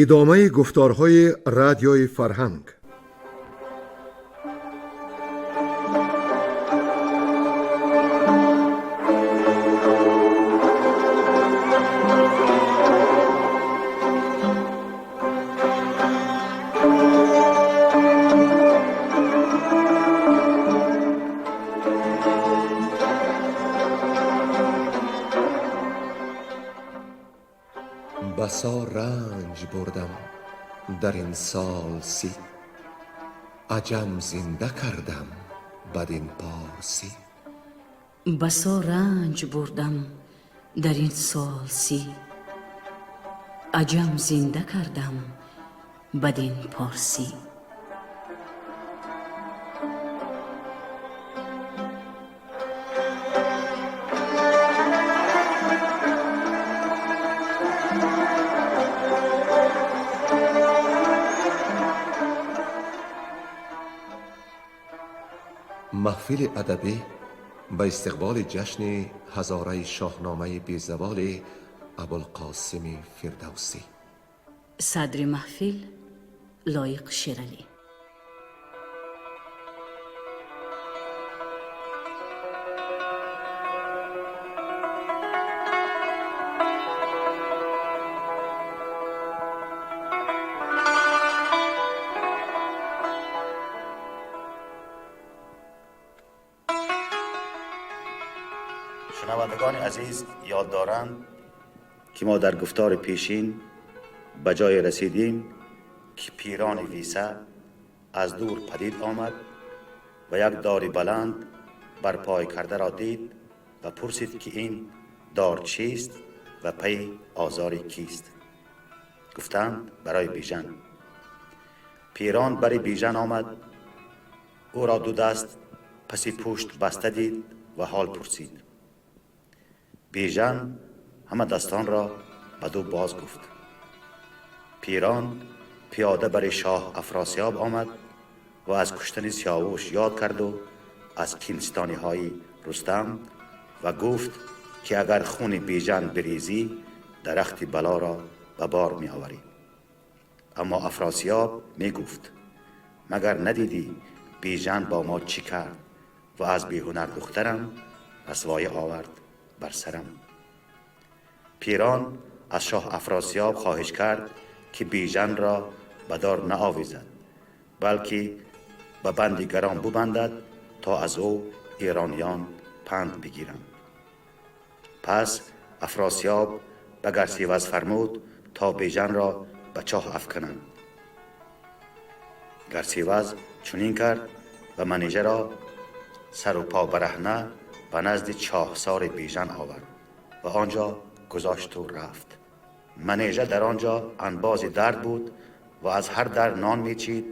Идомаи гуфторҳои Радиои Фарҳанг. بسا رنج بردم در این سال 30، عجم زنده کردم بدین پارسی. بسا رنج بردم در این سال 30، عجم زنده کردم بدین پارسی. Маҳфили адабӣ ба истиқболи ҷашни ҳазораи шоҳномаи безаволи Абулқосими Фирдавсӣ. Садри маҳфил Лоиқ Шералӣ. شنوندگان عزیز یاد دارند که ما در گفتار پیشین به جای رسیدیم که پیران ویسه از دور پدید آمد و یک دار بلند برپای کرده را دید و پرسید که این دار چیست و پی آزار کیست. گفتند برای بیژن. پیران برای بیژن آمد، او را دو دست پسی پشت بسته دید و حال پرسید. بیژن همه دستان را به دو باز گفت. پیران پیاده بر شاه افراسیاب آمد و از کشتن سیاوش یاد کرد و از کینستانی های رستم و گفت که اگر خون بیژن بریزی درخت بلا را به بار می آوری. اما افراسیاب می گفت مگر ندیدی بیژن با ما چی کرد و از بیهنر دخترم رسوایی آورد بر سرم. پیران از شاه افراسیاب خواهش کرد که بیژن را به دار نآویزد، بلکه به بند گران ببندد تا از او ایرانیان پند بگیرند. پس افراسیاب به گرسیوز فرمود تا بیژن را به چاه افکنند. گرسیوز چنین کرد و منیژه را سر و پا برهنه به نزد چاهسار بیژن آورد و آنجا گذاشت و رفت. منیژه در آنجا انباز درد بود و از هر در نان میچید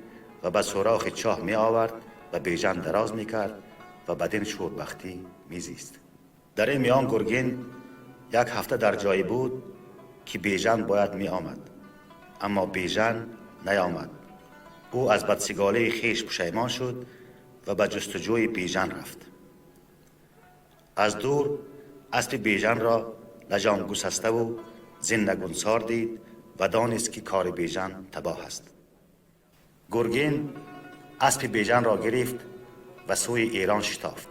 و به سوراخ چاه می آورد و بیژن دراز می کرد و بدین شوربختی میزیست. در این میان گرگین یک هفته در جایی بود که بیژن باید می آمد، اما بیژن نیامد. او از بدسگالی خویش پشیمان شد و به جستجوی بیژن رفت. از دور اسب بیژن را لجام گسسته و زین نگونسار دید و دانست که کار بیژن تباه است. گرگین اسب بیژن را گرفت و سوی ایران شتافت.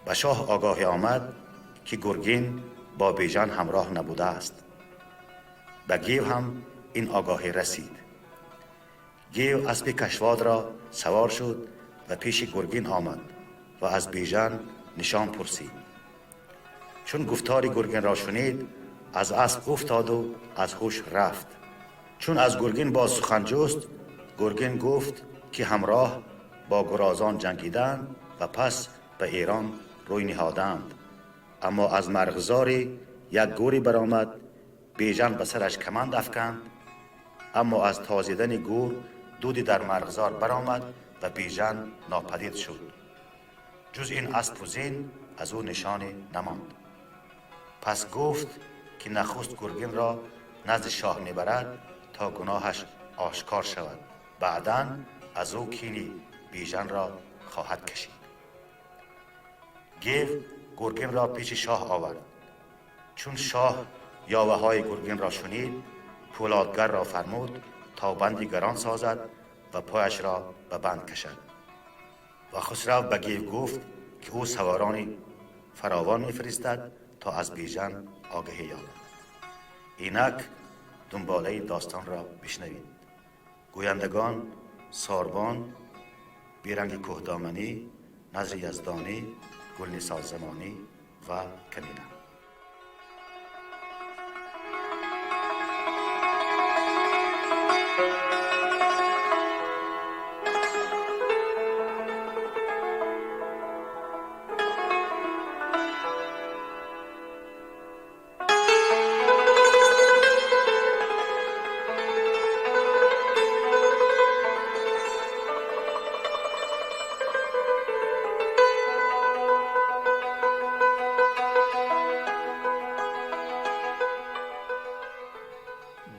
به شاه آگاهی آمد که گرگین با بیژن همراه نبوده است. به گیو هم این آگاهی رسید. گیو اسب کشواد را سوار شد و پیش گرگین آمد و از بیژن نشان پرسید. چون گفتار گرگین را شنید از اسب افتاد و از هوش رفت. چون از گرگین باز سخن جست، گرگین گفت که همراه با گرازان جنگیدند و پس به ایران روی نهادند. اما از مرغزار یک گوری برآمد، بیژن به سرش کمند افکند، اما از تازیدن گور دودی در مرغزار برآمد و بیژن ناپدید شد. جز این اسب و زین از او نشانی نماند. پس گفت که نخست گرگین را نزد شاه میبرد تا گناهش آشکار شود، بعداً از او کینی بیژن را خواهد کشید. گیو گرگین را پیش شاه آورد. چون شاه یاوه های گرگین را شنید پولادگر را فرمود تا بندی گران سازد و پایش را به بند کشد. و خسرو به گیو گفت که او سوارانی فراوان میفرستد تا از بیژن آگهی یابد. اینک دنباله داستان را بشنوید. گویندگان: ساربان، بیرنگ کوهدامنی، نظر یزدانی، گلنسا زمانی و کمینه.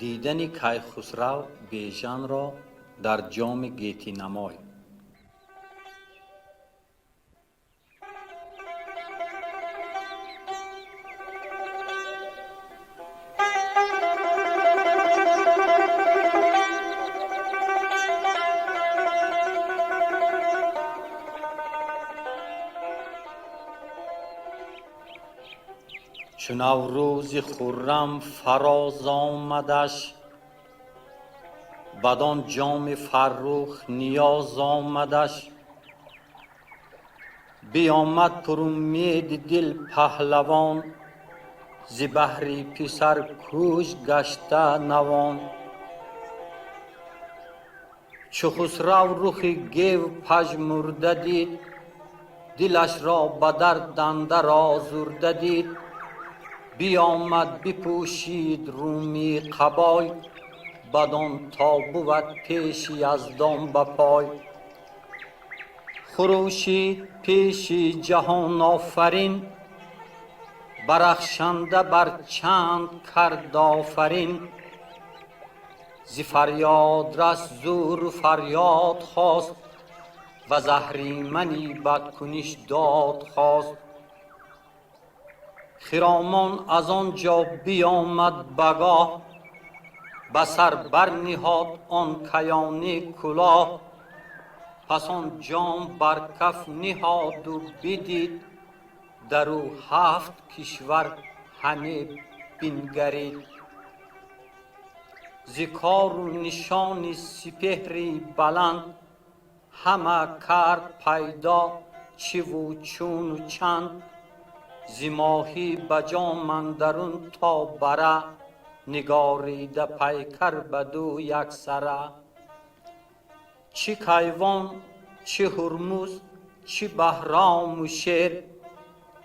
Дидани Кайхусрав Бежанро дар ҷоми гетинамой. Чу Наврӯзи хуррам фароз омадаш, бадон ҷоми фаррух ниёз омадаш. Биомад пурумеди дил паҳлавон, зи баҳри писар кӯш гашта навон. Чу Хусрав рухи гев пажмурда дид, дилашро ба дард андар озурда дид. Биомад бипӯшид румӣ қабой, бадон то бувад пеши яздон ба пой. Хурӯшид пеши ҷаҳонофарин, барахшанда бар чанд кард офарин. Зи фарёдрас зӯру фарёд хост, ва заҳримани бадкуниш дод хост. Хиромон аз он ҷо биомад багоҳ, ба сар барниҳод он каёни кулоҳ. Пас он ҷом бар каф ниҳоду бидид, дар ӯ ҳафт кишвар ҳаме бингарид. Зи кору нишони сипеҳри баланд, ҳама кард пайдо чиву чуну чанд. Зи моҳӣ ба ҷом андарун то бара, нигорида пайкар баду яксара. Чӣ кайвон, чӣ ҳурмуз, чӣ баҳрому шер,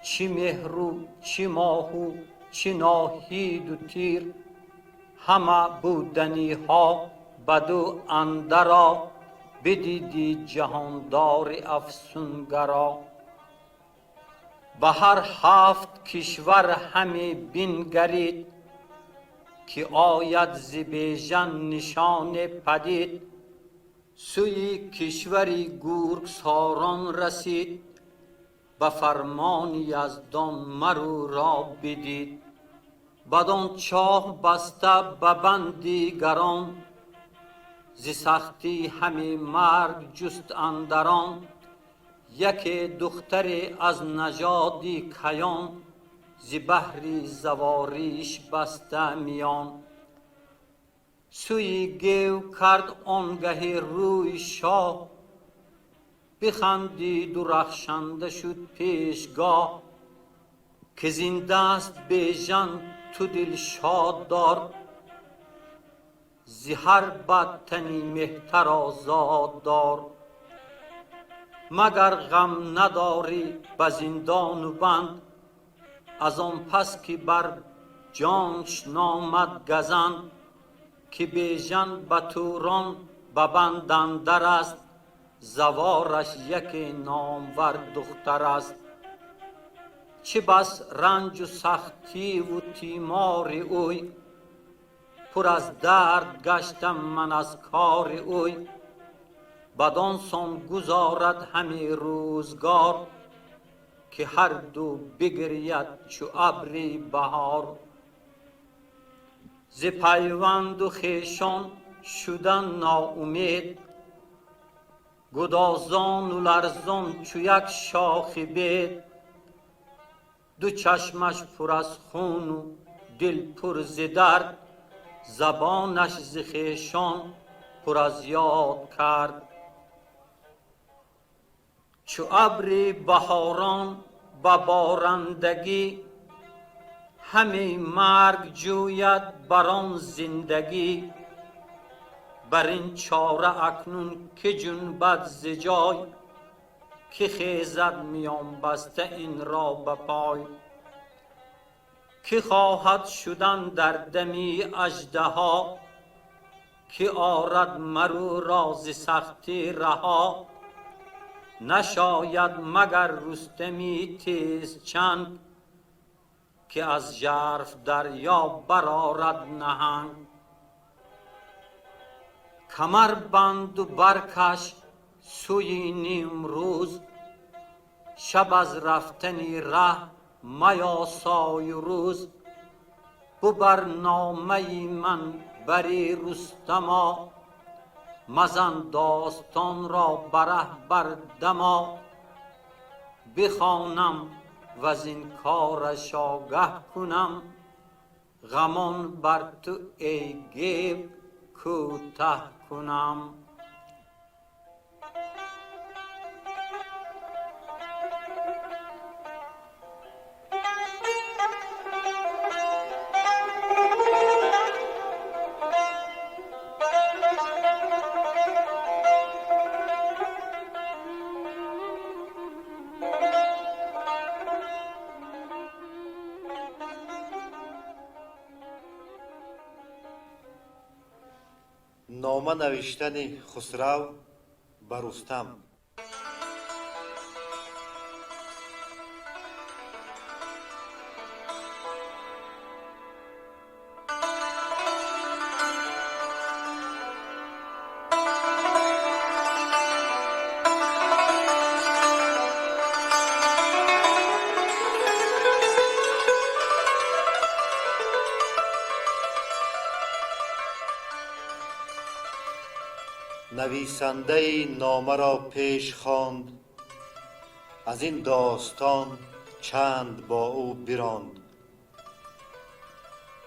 чӣ меҳру, чӣ моҳу, чӣ ноҳиду тир. Ҳама буданиҳо баду андаро, бидиди ҷаҳондори афсунгаро. Ба ҳар ҳафт кишвар ҳаме бингарид, ки ояд зи Бежан нишоне падид. Сӯи кишвари гургсорон расид, ба фармони яздон марӯро бидид. Бадон чоҳ баста ба банди гарон, зи сахтӣ ҳаме марг ҷуст андарон. Яке духтаре аз нажоди каён, зи баҳри завориш баста миён. Сӯи гев кард он гаҳи рӯи шоҳ, бихандиду рахшанда шуд пешгоҳ. Ки зиндааст Бежан ту дил шод дор, зи ҳар бадтани меҳтар озод дор. Магар ғам надорӣ ба зиндону банд, аз он пас ки бар ҷонш номад газанд. Ки Бежан ба Турон ба банд андар аст, завораш яке номвар духтар аст. Чӣ бас ранҷу сахтиву тимори ӯй, пур аз дард гаштам ман аз кори ӯй. Бадон сон гузорад ҳаме рӯзгор, ки ҳар ду бигиряд чу абри баҳор. Зи пайванду хешон шудан ноумед, гудозону ларзон чу як шохи бед. Ду чашмаш пур аз хуну дил пур зи дард, забонаш зи хешон пур аз ёд кард. Чу абри баҳорон ба борандагӣ, ҳаме марг ҷӯяд бар он зиндагӣ. Бар ин чора акнун ки ҷунбад зи ҷой, ки хезад миёнбаста ин ро ба пой. Ки хоҳад шудан дар дами аждаҳо, ки орад мару ро зи сахтӣ раҳо. Нашояд магар Рустами тезчанг, ки аз жарф дарё барорад наҳанг. Камар банду баркаш сӯи нимрӯз, шаб аз рафтани раҳ маясою рӯз. Бубар номаи ман бари Рустамо, мазан достонро бараҳ бардамо. Бихонам ваз ин кораш огаҳ кунам, ғамон бар ту эй гев кӯтаҳ кунам. Нома навиштани Хусрав ба Рустам. Нависандаи номаро пеш хонд, аз ин достон чанд бо ӯ биронд.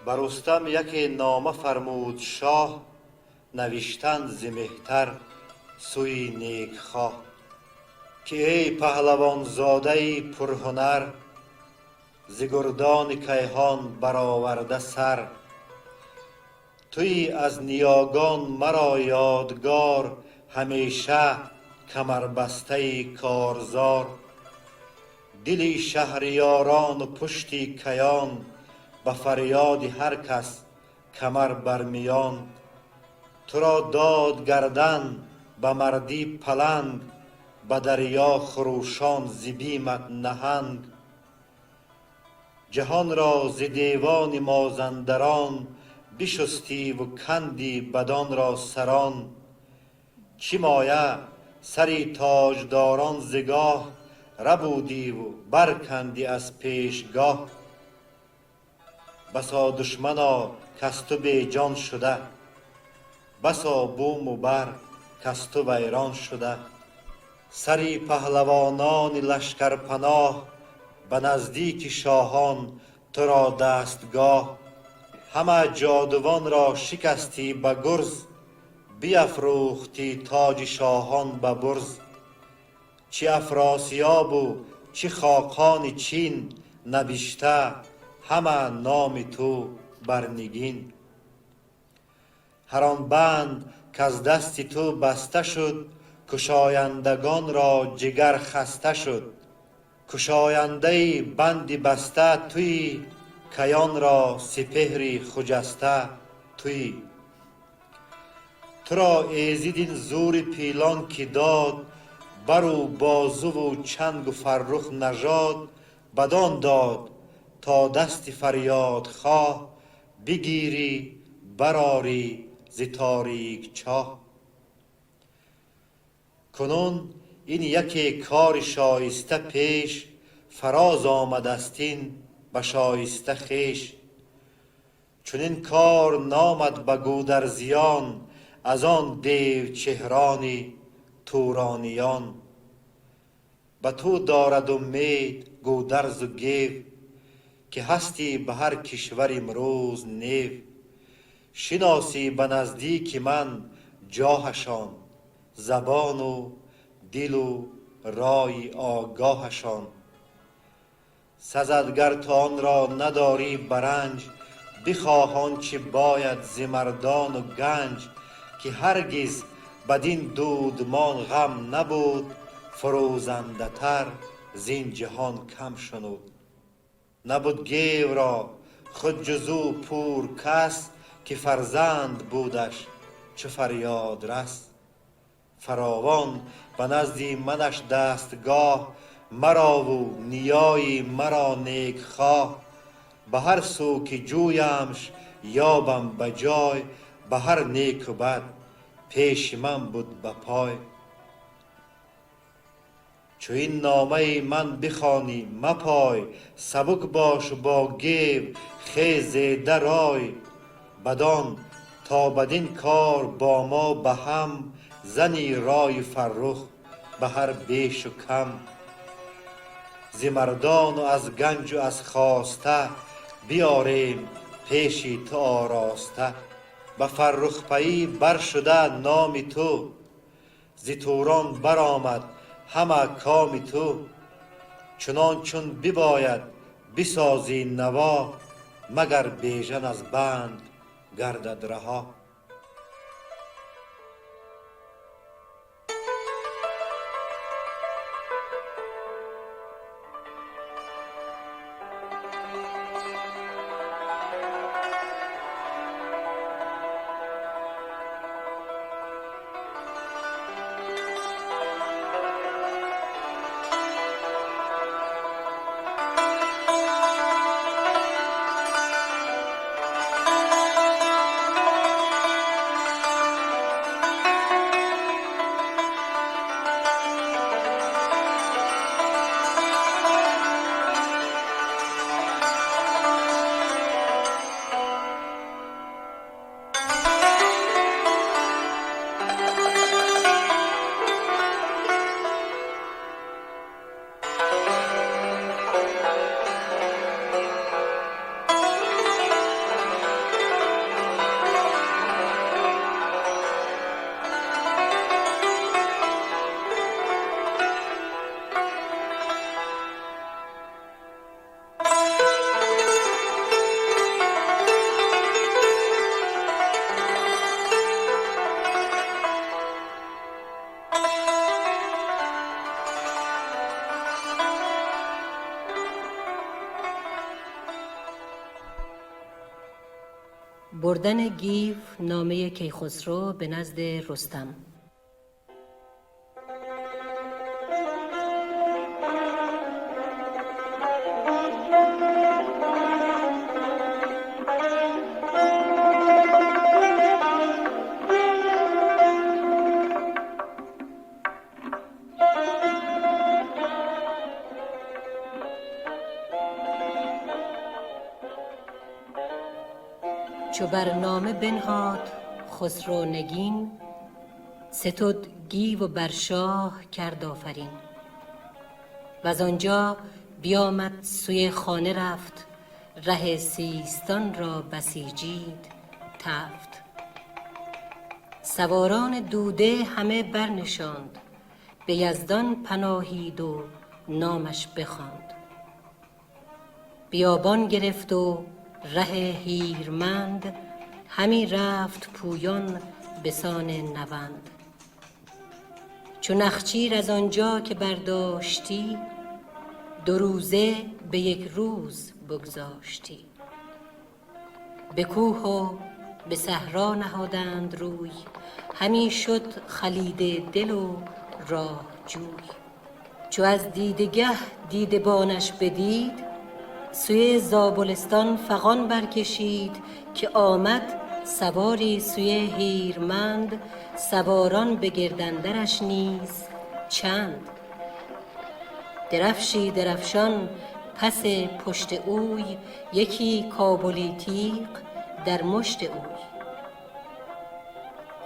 Ба Рустам яке нома фармуд шоҳ, навиштан зи меҳтар сӯи некхоҳ, ки эй паҳлавонзодаи пурҳунар, зи гурдони кайҳон бароварда сар. Туи аз ниёгон маро ёдгор, ҳамеша камарбастаи корзор. Дили шаҳриёрону пушти каён, ба фарёди ҳар кас камар бар миён. Туро дод гардан ба мардӣ паланг, ба дарё хурӯшон зи бимат наҳанг. Ҷаҳонро зи девони мозандарон бишустиву канди бадонро сарон. Чӣ моя сари тоҷдорон зигоҳ, рабудиву барканди аз пешгоҳ. Басо душмано каз ту беҷон шуда, басо буму бар каз ту вайрон шуда. Сари паҳлавонони лашкарпаноҳ, ба наздики шоҳон туро дастгоҳ. Ҳама ҷодувонро шикастӣ ба гурз, биафрӯхтӣ тоҷи шоҳон ба бурз. Чӣ Афросиёбу чӣ хоқони Чин, набишта ҳама номи ту бар нигин. Ҳар он банд каз дасти ту баста шуд, кушояндагонро ҷигар хаста шуд. Кушояндаи банди баста туӣ, каёнро сипеҳри хуҷаста туӣ. Туро эзид ин зури пилон ки дод, бару бозуву чангу фаррух нажод, бадон дод то дасти фарёдхоҳ бигирӣ барорӣ зи торик чоҳ. Кунун ин яке кори шоиста пеш, фароз омадастин ба шоиста хеш. Чунин кор наомад ба Гӯдарзиён, аз он девчеҳрони турониён. Ба ту дорад умед Гӯдарзу Гев, ки ҳастӣ ба ҳар кишвар имрӯз нев. Шиносӣ ба наздики ман ҷоҳашон, забону дилу рои огоҳашон. Сазад гар ту онро надорӣ ба ранҷ, бихоҳ он чӣ бояд зи мардону ганҷ, ки ҳаргиз бадин дудмон ғам набуд, фурӯзандатар зин ҷаҳон кам шунуд. Набуд Гевро худ ҷуз ӯ пур кас, ки фарзанд будаш чу фарёдрас. Фаровон ба назди манаш дастгоҳ, марову ниёи маро некхоҳ. Ба ҳар сӯ ки ҷӯямш ёбам ба ҷой, ба ҳар неку бад пеши ман буд ба пой. Чу ин номаи ман бихонӣ мапой, сабук бошу бо Гев хезе дарой. Бадон то бадин кор бо мо ба ҳам зани рои фаррух ба ҳар бешу кам. Зи мардону аз ганҷу аз хоста биёрем пеши ту ороста. Ба фаррухпайӣ бар шуда номи ту, зи Турон баромад ҳама коми ту. Чунон чун бибояд бисозӣ наво, магар Бежан аз банд гардад раҳо. بردن گیو نامه کیخسرو به نزد رستم. چو بر نامه بنهاد خسرو نگین، ستد گیو و بر شاه کرد آفرین. وز آنجا بیامد سوی خانه رفت، ره سیستان را بسیجید تفت. سواران دوده همه برنشاند، به یزدان پناهید و نامش بخواند. بیابان گرفت و ره هیرمند، همی رفت پویان بسان نوند. چو نخچیر از آنجا که برداشتی، دو روزه به یک روز بگذاشتی. به کوه و به صحرا نهادند روی، همی شد خلیده دل و راه جوی. چو از دیدگه دیدبانش بدید، سوی زابلستان فغان برکشید. که آمد سواری سوی هیرمند، سواران به گرد اندرش نیز چند. درفشی درفشان پس پشت اوی، یکی کابلی تیغ در مشت اوی.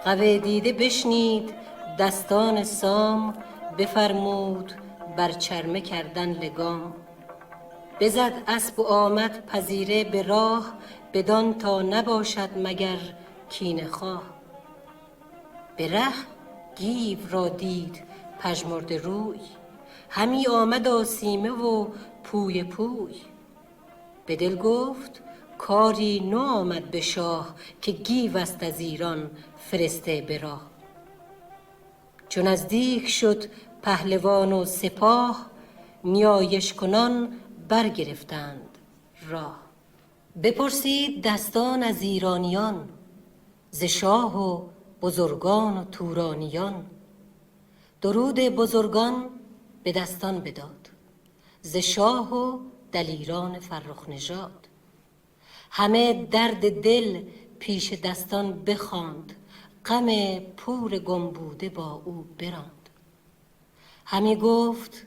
قوه دیده بشنید دستان سام، بفرمود بر چرمه کردن لگام. بزد اسب و آمد پذیره به راه، بدان تا نباشد مگر کینه خواه. به ره گیو را دید پژمرده روی، همی آمد آسیمه و پوی پوی. به دل گفت کاری نو آمد به شاه، که گیو است از ایران فرسته به راه. چو نزدیک شد پهلوان و سپاه، نیایش کنان برگرفتند راه. بپرسید دستان از ایرانیان، ز شاه و بزرگان و تورانیان. درود بزرگان به دستان بداد، ز شاه و دلیران فرخ نژاد. همه درد دل پیش دستان بخواند، غم پور گم بوده با او براند. همی گفت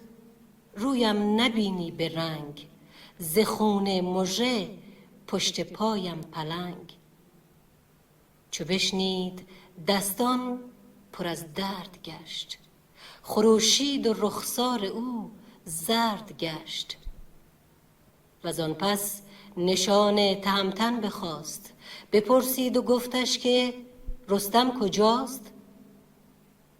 رویم نبینی به رنگ، ز خون مژه پشت پایم پلنگ. چو بشنید دستان پر از درد گشت، خروشید و رخسار او زرد گشت. وزان پس نشان تهمتن بخواست، بپرسید و گفتش که رستم کجاست؟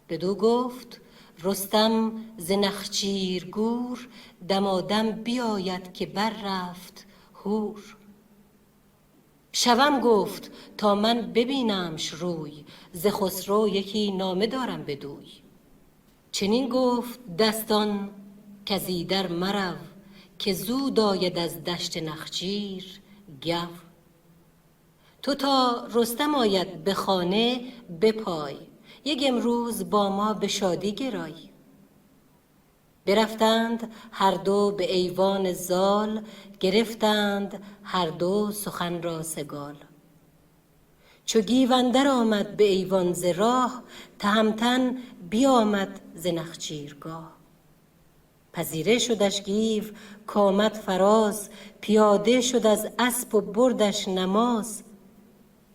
بدو گفت رستم ز نخچیر گور، دمادم بیاید که بر رفت هور. شوم گفت تا من ببینمش روی، ز خسرو یکی نامه دارم بدوی. چنین گفت دستان کز ایدر مرو، که زود آید از دشت نخجیر گو. تو تا رستم آید به خانه بپای، یک امروز با ما به شادی گرای. برفتند هر دو به ایوان زال، گرفتند هر دو سخن را سگال. چو گیو اندر آمد به ایوان ز راه، تهمتن بیامد ز نخجیرگاه. پذیره شدش گیو کآمد فراز، پیاده شد از اسپ و بردش نماز.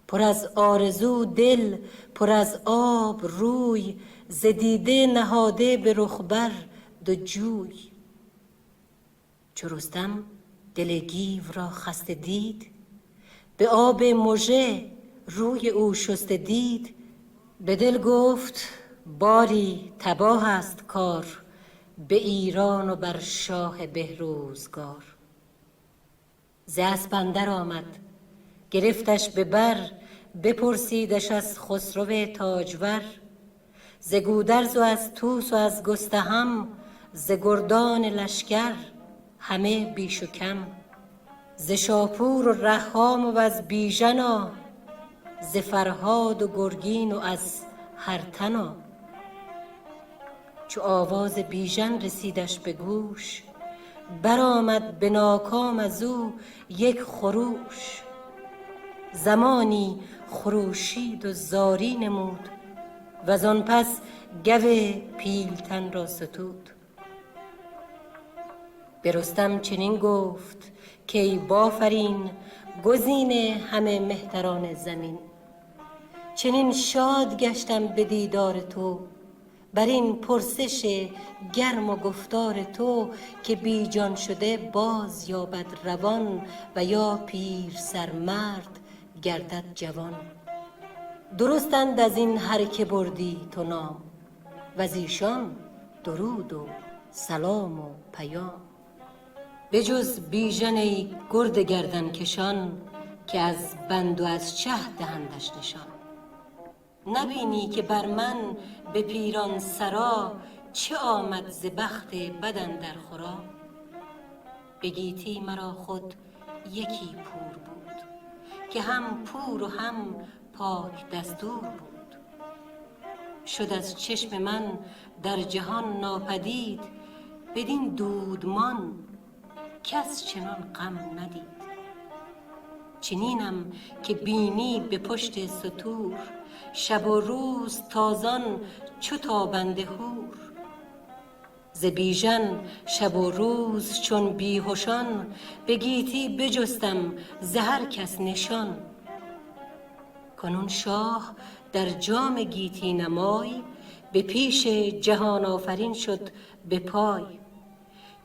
پر از آرزو دل، پر از آب روی، ز دیده نهاده به رخ بر دو جوی. چو رستم دل گیو را خسته دید، به آب مژه روی او شسته دید. به دل گفت باری تباه است کار، به ایران و بر شاه به روزگار. ز اسپ اندر آمد گرفتش به بر، بپرسیدش از خسرو تاجور. ز گودرز و از طوس و از گستهم، ز گردان لشکر همه بیش و کم. ز شاپور و رهام و از بیژنا، ز فرهاد و گرگین و از هرتنا. چو آواز بیژن رسیدش به گوش، برآمد به ناکام از او یک خروش. زمانی خروشید و زاری نمود، وزان پس گو پیلتن را ستود. به رستم چنین گفت کای بافرین، گزین همه مهتران زمین. چنین شاد گشتم به دیدار تو، بر این پرسش گرم و گفتار تو، که بی جان شده باز یابد روان، و یا پیر سرمرد گردد جوان. درستند از این هر که بردی تو نام، وز ایشان درود و سلام و پیام. بجز بیژن ای گرد گردن کشان، که از بند و از چه دهندش نشان. نبینی که بر من به پیران سرا، چه آمد ز بخت بد اندر خورا؟ به گیتی مرا خود یکی پور بود، که هم پور و هم پاک دستور بود. شد از چشم من در جهان ناپدید، بدین دودمان کس چنان غم ندید. چنینم که بینی به پشت ستور، شب و روز تازان چو تابنده هور. ز بیژن شب و روز چون بیهشان، به گیتی بجستم ز هر کس نشان. کنون شاه در جام گیتی نمای، به پیش جهان آفرین شد به پای.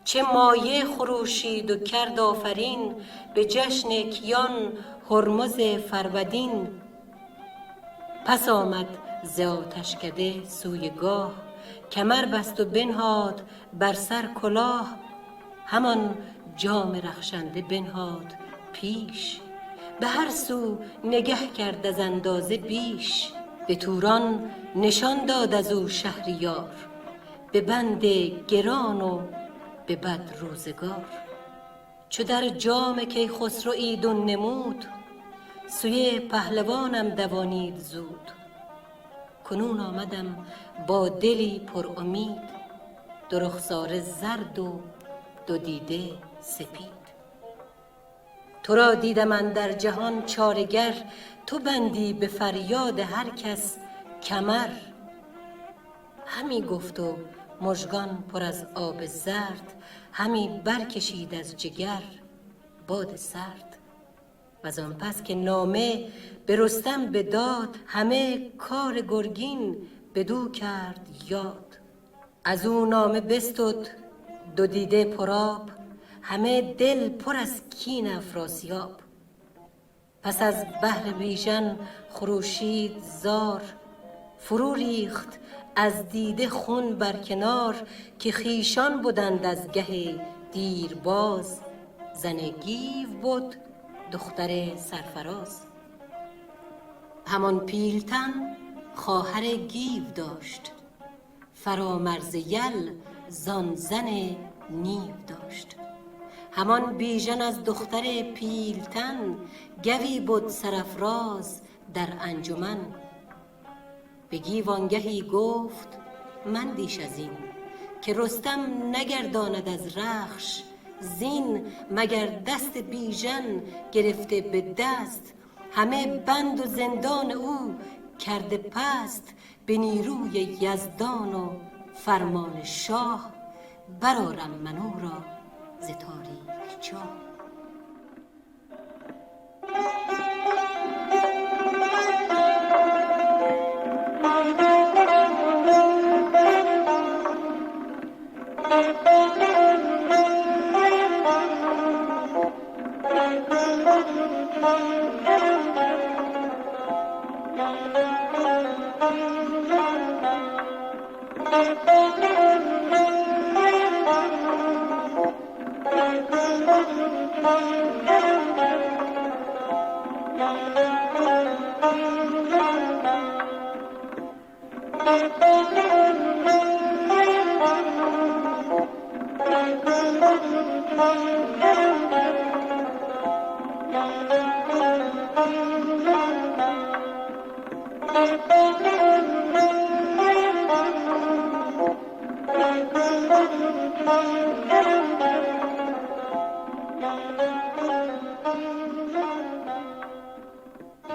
چه مایه خروشید و کرد آفرین، به جشن کیان هرمز فرودین. پس آمد ز آتشکده سوی گاه، کمر بست و بنهاد بر سر کلاه. همان جام رخشنده بنهاد پیش، به هر سو نگه کرد از اندازه بیش. به توران نشان داد از او شهریار، به بند گران و به بد روزگار. چو در جام کیخسرو ایدون نمود، سوی پهلوانم دوانید زود. کنون آمدم با دلی پر امید، دو رخساره زرد و دو دیده سپید. تو را دیدم اندر جهان چاره گر، تو بندی به فریاد هر کس کمر. همی گفت و مژگان پر از آب زرد، همی برکشید از جگر باد سرد. و زان پس که نامه به رستم بداد، همه کار گرگین بدو کرد یاد. از او نامه بستد دو دیده پرآب، همه دل پر از کین افراسیاب. پس از بهر بیژن خروشید زار، فرو ریخت از دیده خون بر کنار. که خویشان بدند از گه دیرباز، زن گیو بد دختر سرفراز. همان پیلتن خواهر گیو داشت، فرامرز یل زان زن نیو داشت. همان بیژن از دختر پیلتن، گوی بد سرافراز در انجمن. به گیو آنگهی گفت مندیش از این، که رستم نگرداند از رخش زین. مگر دست بیژن گرفته به دست، همه بند و زندان او کرده پست. به نیروی یزدان و فرمان شاه، برآرم من او را ز تاریک چاه.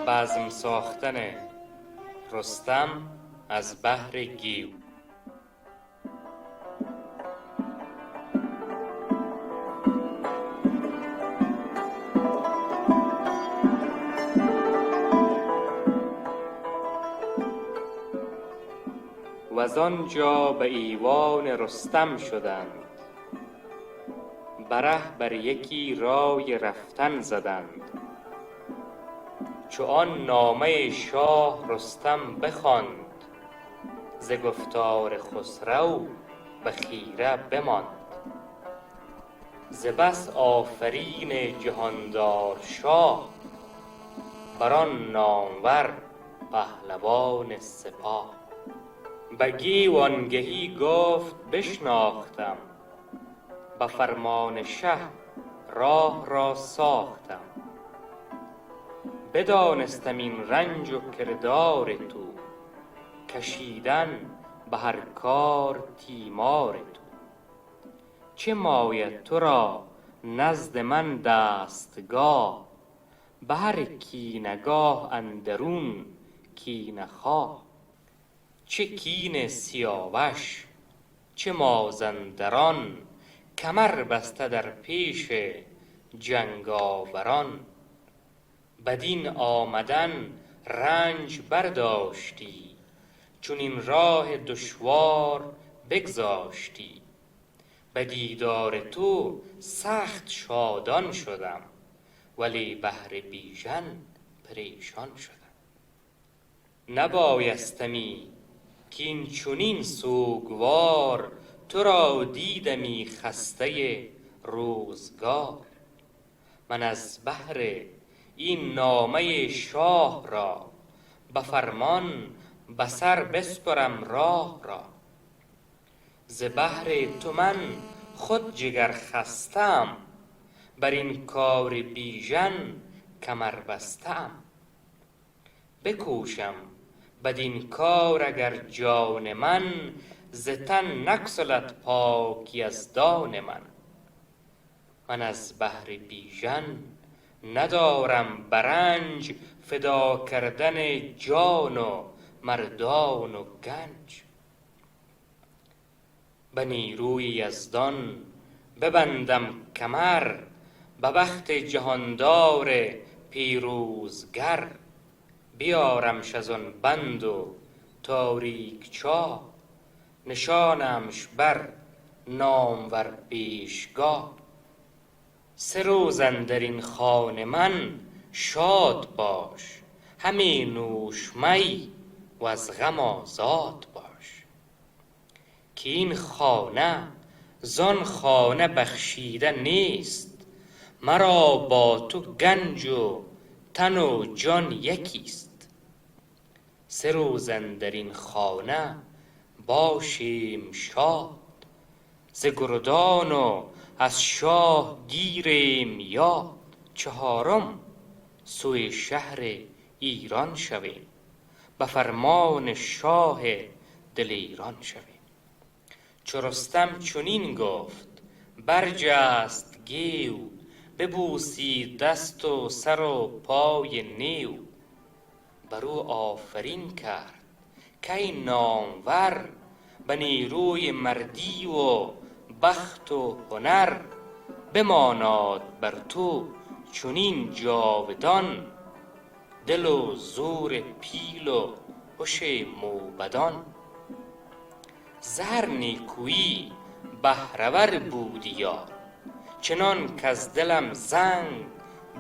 بزم ساختن رستم از بهر گیو. وز آنجا به ایوان رستم شدند، بره بر یکی رای رفتن زدند. چو آن نامه شاه رستم بخواند، ز گفتار خسرو به خیره بماند. ز بس آفرین جهاندار شاه، بر آن نامور پهلوان سپاه. به گیو آنگهی گفت بشناختم، به فرمان شه راه را ساختم. بدانستم این رنج و کردار تو، کشیدن به هر کار تیمار تو. چه ماید تو را نزد من دستگاه، به هر کینه گاه اندرون کینه خواه. چه کین سیاوش چه مازندران، کمر بسته در پیش جنگاوران. بدین آمدن رنج برداشتی، چنین راه دشوار بگذاشتی. به دیدار تو سخت شادان شدم، ولی بهر بیژن پریشان شدم. نبایستمی کاین چنین سوگوار، تو را دیدمی خسته روزگار. من از بهر این نامه شاه را، به فرمان به سر بسپرم راه را. ز بهر تو من خود جگر خسته ام، بر این کار بیژن کمر بسته ام. بکوشم بدین کار اگر جان من، ز تن نگسلد پاک یزدان من. من از بهر بیژن ندارم برنج، فدا کردن جان و مردان و گنج. به نیروی یزدان ببندم کمر، به بخت جهاندار پیروزگر. بیارمش از آن بند و تاریک چاه، نشانمش بر نامور پیشگاه. سه روز اندر این خان من شاد باش، همی نوش می وز غم آزاد باش. که این خانه زان خانه بخشیده نیست، مرا با تو گنج و تن و جان یکیست. سه روز اندر این خانه باشیم شاد، ز گردان و از شاه گیریم یاد. چهارم سوی شهر ایران شویم، به فرمان شاه دلیران شویم. چو رستم چنین گفت برجست گیو، ببوسید دست و سر و پای نیو. بر او آفرین کرد کای نامور، به نیروی مردی و بخت و هنر. بماناد بر تو چنین جاودان، دل و زور پیل و هش موبدان. ز هر نیکویی بهره ور بودیا، چنان کز دلم زنگ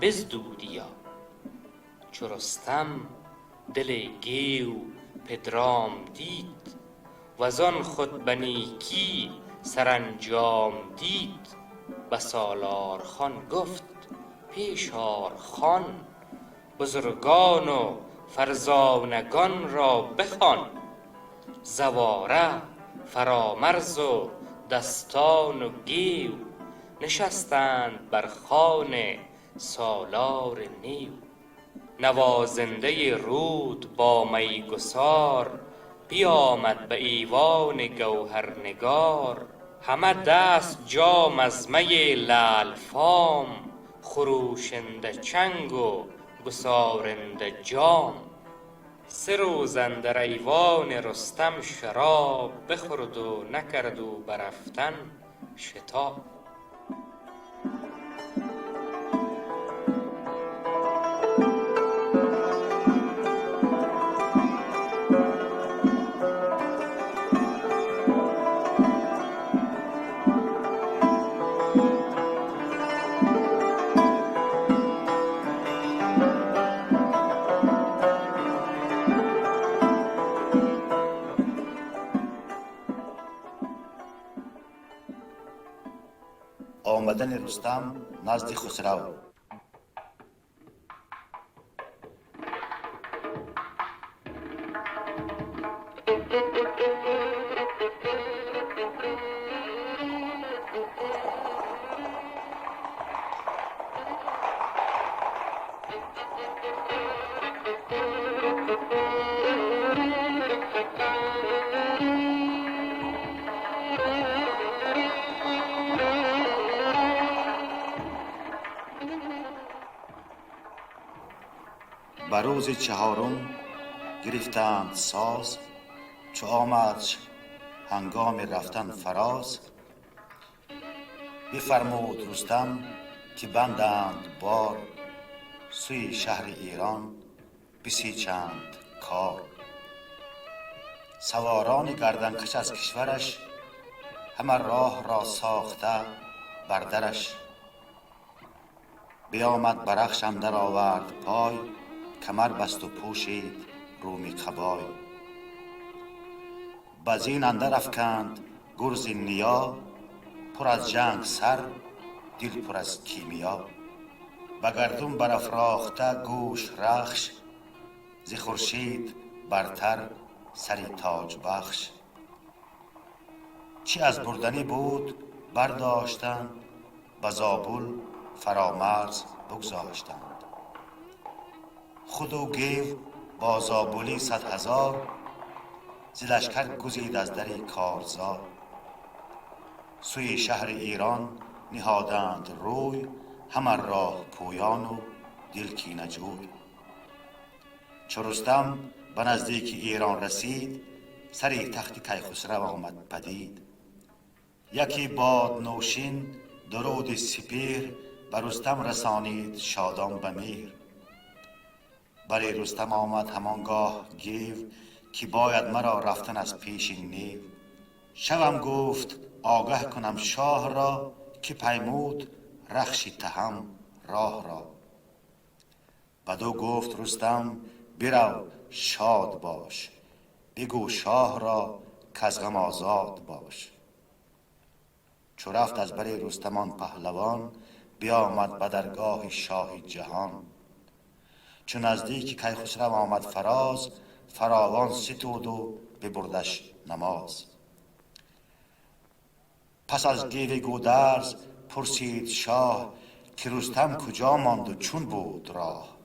بزدودیا. چو رستم دل گیو پدرام دید، وزان خود به نیکی سرانجام دید. به سالار خان گفت پیش آر خوان، بزرگان و فرزانگان را بخوان. زواره فرامرز و دستان و گیو، نشستند بر خوان سالار نیو. نوازنده رود با میگسار، بیامد به ایوان گوهرنگار. همه دست جام از می لعل فام، خروشنده چنگ و گسارنده جام. سه روز اندر ایوان رستم شراب بخورد و نکرد او برفتن شتاب. آمدن رستم نزد خسرو. به روز چهارم گرفتند ساز، چو آمد هنگام رفتن فراز. بفرمود رستم که بندند بار، سوی شهر ایران بسیچند کار. سواران گردنکش از کشورش، همه راه را ساخته بر درش. بیامد برخش اندر آورد پای، کمر بست و پوشید رومی قبای. بزین اندر افکند گرز نیا، پر از جنگ سر، دل پر از کیمیا. به گردون برافراخته گوش رخش، ز خورشید برتر سری تاج بخش. چی از بردنی بود برداشتند، به زابل فرامرز بگذاشتند. خود و گیو با زابلی 100,000، ز لشکر گزید از در کارزار. سوی شهر ایران نهادند روی، همه راه پویان و دل کینه جوی. چو رستم به نزدیک ایران رسید، سری تخت کیخسرو آمد پدید. یکی باد نوشین درود سپیر، بر رستم رسانید شادان به میر. بر رستم آمد همانگاه گیو، که باید مرا رفتن از پیش نیو. شوم گفت آگه کنم شاه را، که پیمود رخش تهم راه را. بدو گفت رستم برو شاد باش، بگو شاه را کز غم آزاد باش. چو رفت از بر رستمان پهلوان، بیامد به درگاه شاه جهان. چو نزدیک کیخسرو آمد فراز، فراوان ستود و ببردش نماز. پس از گیو گودرز پرسید شاه، که رستم کجا ماند و چون بود راه.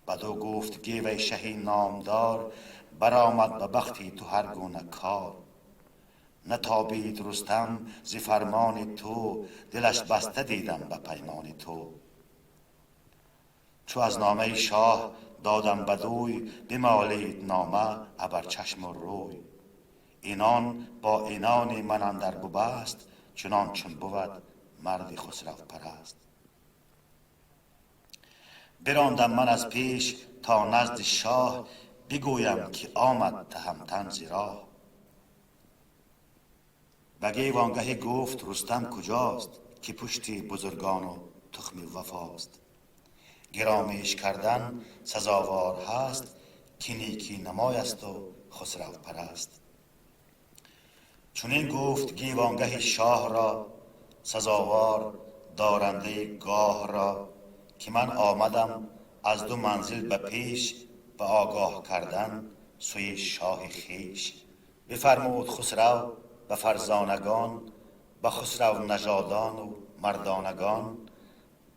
بدو گفت گیو شهی نامدار، برآمد به بختی تو هر گونه کار. نتابید رستم ز فرمان تو، دلش بسته دیدم به پیمان تو. چو از نامه شاه دادم بدوی، بمالید نامه ابر چشم و روی. اینان با اینان من اندر ببست، چنان چون بود مرد خسرو پرست. براندم من از پیش تا نزد شاه، بگویم که آمد تهمتن ز راه. بگیو آنگهی گفت رستم کجاست، که پشتی بزرگان و تخم وفاست. گرامیش کردن سزاوار هست، که نیکی نمای است و خسرو پرست. چنین گفت گیو آنگهی شاه را، سزاوار دارنده گاه را، که من آمدم از دو منزل به پیش، به آگاه کردن سوی شاه خویش. بفرمود خسرو به فرزانگان، به خسرو نژادان و مردانگان،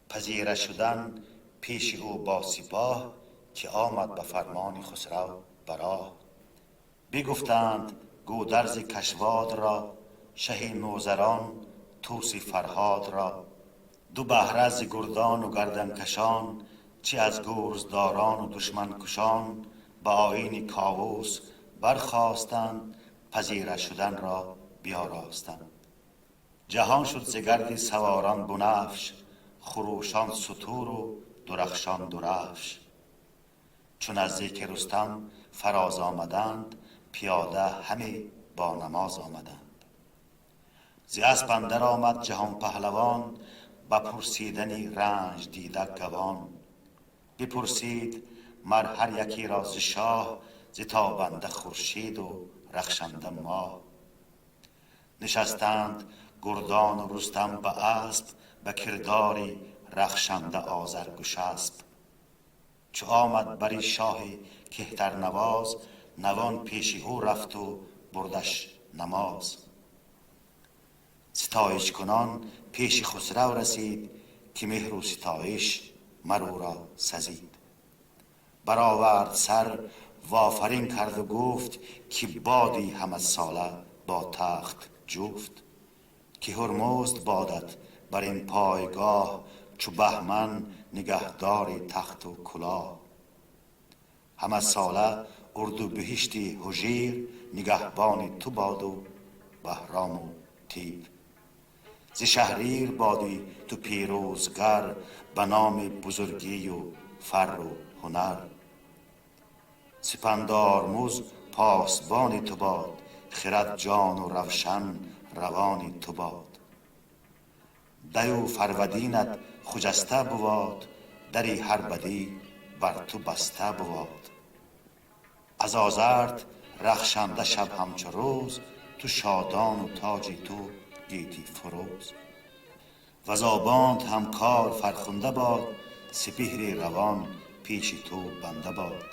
پذیره شدن پیش او با سپاه، که آمد به فرمان خسرو براه. بگفتند گودرز کشواد را، شه نوذران توس فرهاد را. دو بهره ز گردان و گردن کشان، چه از گرزداران و دشمن کشان، به آیین کاووس برخاستند، پذیره شدن را بیاراستند. جهان شد ز گرد سواران بنفش، خروشان ستور و درخشان درفش. چون نزدیک رستم فراز آمدند، پیاده همه با نماز آمدند. ز اسپ اندر آمد جهان پهلوان، به پرسیدنی رنج دیده گوان. بپرسید مر هر یکی را ز شاه، ز تابنده خورشید و رخشنده ماه. نشستند گردان و رستم به اسپ، به کرداری رخشنده آذرگشسپ. چو آمد بری شاه کهتر نواز، نوان پیش او رفت و بردش نماز. ستایش کنان پیش خسرو رسید، که مهر و ستایش مر او را سزید. برآورد سر و آفرین کرد و گفت، که بادی همه ساله با تخت جفت. که هرمزد بادت بر این پایگاه، چو بهمن نگهدار تخت و کلاه. همه ساله اردیبهشت هجیر، نگهبان تو باد و بهرام و تیر. ز شهریر بادی تو پیروزگر، به نام بزرگی و فر و هنر. Сипандармуз посбони ту бод, хирад ҷону равшан равони ту бод. Даю фарвадинат хуҷаста бувод, дари ҳар бадӣ бар ту баста бувод. Аз озард рахшанда шаб ҳамчу рӯз, ту шодону тоҷи ту гетӣ фурӯз. Вазобонт ҳам кор фархунда бод, сипеҳри равон пеши ту банда бод.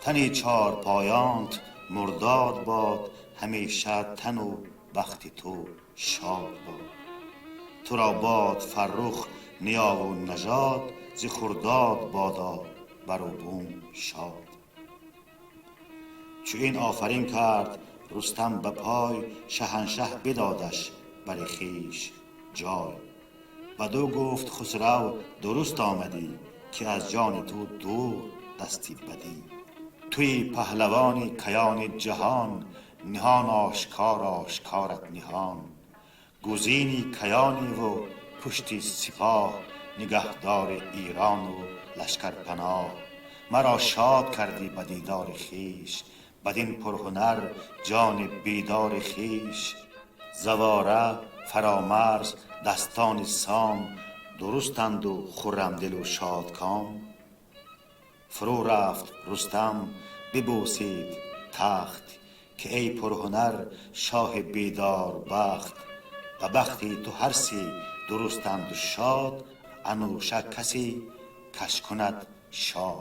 Тани чорпоёнт мурдод бод, ҳамеша тану бахти ту шод бод. Туро бод фаррух ниёву нажод, зи хурдод бодо бару бум шод. Чу ин офарин кард Рустам ба пой, шаҳаншаҳ бидодаш бари хеш ҷой. Бадӯ гуфт Хусрав: дуруст омадӣ, ки аз ҷони ту дур дасти бадӣ. Туи паҳлавони каёни ҷаҳон, ниҳон ошкор ошкорат ниҳон. Гузини каёниву пушти сипоҳ, нигаҳдори Эрону лашкарпаноҳ. Маро шод кардӣ ба дидори хеш, бадин пурҳунар ҷони бедори хеш. Завора, Фаромарз, дастони сом дурустанду хуррамдилу шодком. Фурӯ рафт Рустам, бибӯсид тахт, ки эй пурҳунар шоҳи бедорбахт, ба бахти ту ҳар се дурустанду шод, анӯша касе каш кунад шоҳ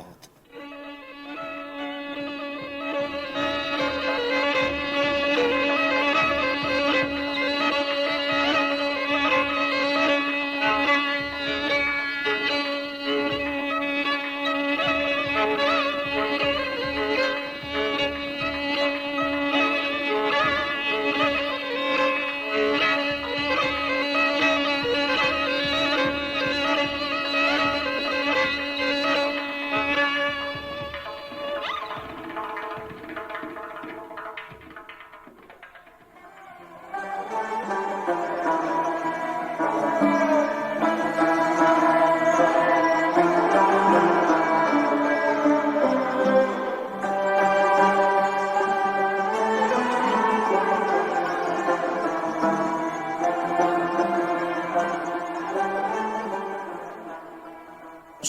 ёд.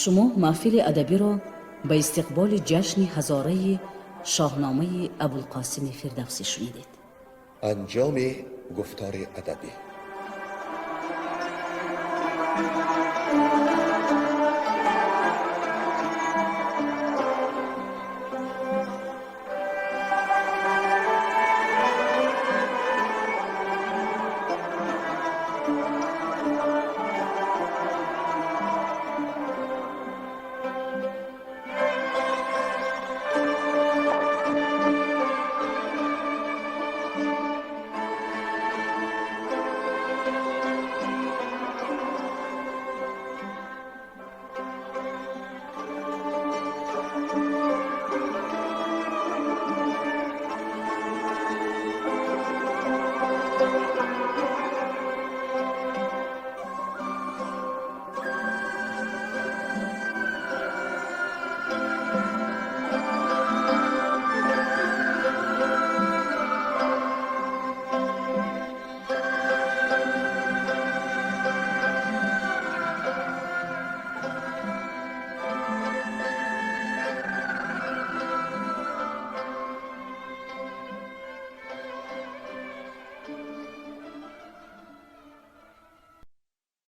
Шумо маҳфили адабиро ба истиқболи ҷашни ҳазораи Шоҳномаи Абулқосими Фирдавсӣ шунидед. Анҷоми гуфтори адабӣ.